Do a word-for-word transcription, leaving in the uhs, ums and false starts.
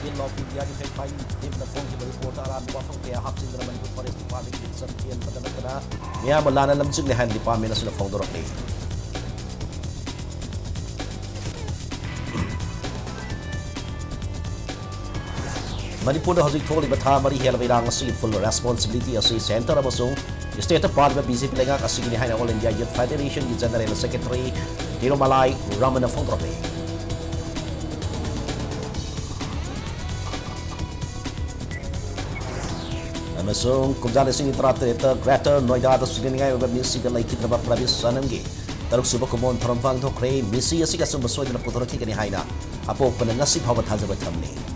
Bill of India defect ꯐꯥꯏꯟ ꯇꯤꯝꯅ ꯐꯣꯡꯈꯤꯕ ꯔꯤꯄꯣꯔꯠꯇ ꯑꯔꯥꯟꯕ ꯋꯥꯐꯝ ꯀꯌꯥ ꯍꯥꯞꯆꯤꯟꯗꯨꯅ ꯃꯅꯤꯄꯨꯔ ꯐꯣꯔꯦꯁ ꯗꯤꯄꯥꯔꯠꯃꯦꯟꯒꯤ ꯃꯤꯆꯝ ꯊꯤꯍꯟꯕꯗ ꯅꯠꯇꯅ ꯃꯤꯌꯥꯝꯕꯨ ꯂꯥꯟꯅ ꯂꯝꯖꯤꯡꯂꯦ ꯍꯥꯏꯅ ꯗꯤꯄꯥꯔꯠꯃꯦꯟ ꯑꯁꯤꯅ ꯐꯣꯡꯗꯣꯔꯛꯂꯤ꯫ ꯃꯅꯤꯄꯨꯔꯗ ꯍꯧꯖꯤꯛ ꯊꯣꯛꯂꯤꯕ ꯊꯥ ꯃꯔꯤ ꯍꯦꯜꯂꯕ ꯏꯔꯥꯡ ꯑꯁꯤꯒꯤ full responsibility ꯑꯁꯤ centre ꯑꯃꯁꯨꯡ stateꯇ ꯄꯥꯜꯂꯤꯕ BJP ꯂꯩꯉꯥꯛ ꯑꯁꯤꯒꯤꯅꯤ ꯍꯥꯏꯅ All India Youth Federationꯒꯤ General Secretary ꯇꯤꯔꯨꯃꯂꯥꯏ ꯔꯥꯃꯟꯅ ꯐꯣꯡꯗꯣꯔꯛꯂꯤ꯫ ꯑꯃꯁꯨꯡ ꯀꯨꯝꯖꯥ ꯂꯤꯁꯤꯡ ꯇꯔꯥꯇꯔꯦꯠꯇ Greater Noida ꯁꯤꯖꯤꯟꯅꯅꯤꯡꯉꯥꯏ ꯑꯣꯏꯕ ꯃꯤꯁꯤꯡꯗ ꯂꯩꯈꯤꯗ꯭ꯔꯕ ꯄ꯭ꯔꯕꯤꯁ ꯁꯅꯝꯒꯤ ꯇꯔꯨꯛꯁꯨꯕ ꯀꯨꯝꯑꯣꯟ ꯊꯧꯔꯝ ꯄꯥꯡꯊꯣꯛꯈ꯭ꯔꯦ꯫ ꯃꯤꯁꯤ ꯑꯁꯤꯒꯤ ꯑꯆꯨꯝꯕ ꯁꯣꯏꯗꯅ ꯄꯨꯊꯣꯔꯛꯈꯤꯒꯅꯤ ꯍꯥꯏꯅ ꯑꯄꯣꯛꯄꯅ ꯉꯁꯤ ꯐꯥꯎꯕ ꯊꯥꯖꯕ ꯊꯝꯂꯤ꯫